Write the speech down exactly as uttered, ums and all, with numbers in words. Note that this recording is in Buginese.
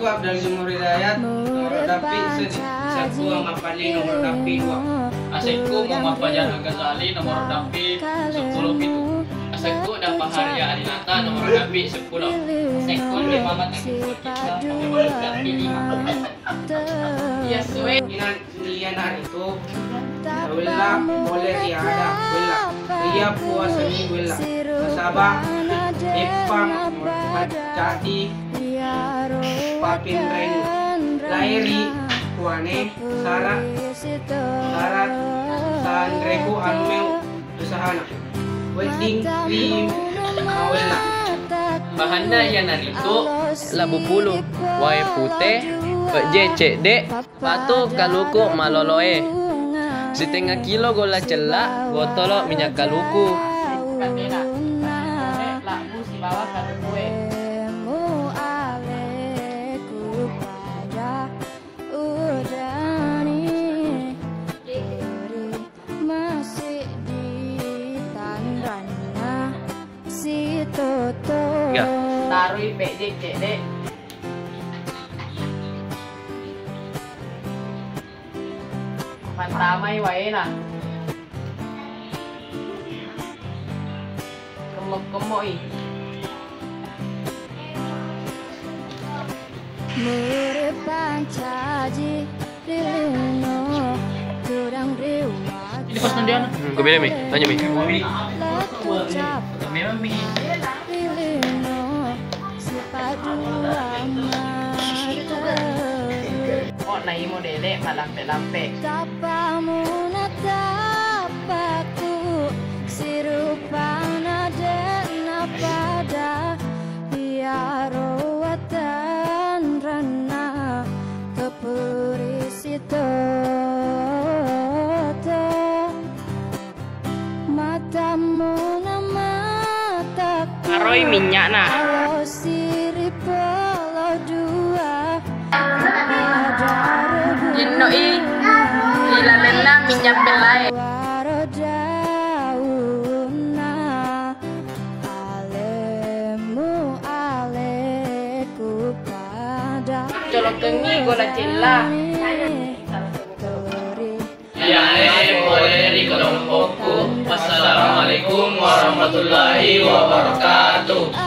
Abdul Jumhur Hidayat, nomor dapi seddi. Asekku Muhammad Fadli, nomor dapi dua. Asekku Muhammad Fajar Al-Ghazali, nomor dapi seppulo pitu. Asekku Dapa Haria Arinata, nomor dapi seppulo. Asekku Muhammad Aqil Fakih, nomor dapi lima. Iya, suwe. Inan-, iyanaritu wella pole ri ada wella. Iya puasani wella. Nasaba eppa maccaddi papinreng lairi kuane sara, sara sanreku ammeu usahana. Wedding ri mawella. Bahanna iyanaritu labu pulung, wae pute, pejje cedde, patu kaluku maloloe, sitengnga kilo golla cella, botolo minyak kaluku. Katena, labu sibawa kalukue. Masih di tanranna si Toto. Tarui pejje cedde. Pantamai waena. Kemmo-kemmoi. Murid pancaji ri lino, tudang ri waja. Ini pas nanti anak. Hmm, gue bilang, Mi. Tanya, Mi. Latu cap ri lino, sipadu amat. Oh, naimo dele malampe-lampe. Tappamu na tappaku, sirupana de' napada, iyaro watanranna kepuri sitoto. Matammu na mataku. Aroi minyakna. Alo siri polo dua. Pada regu. Innoi ilalenna minyak pellae. Waro daunna. Alemu aleku pada. Colokengngi golla cella. Turi. Iyae pole ri kelompokku. Wassalamualaikum warahmatullahi wabarakatuh.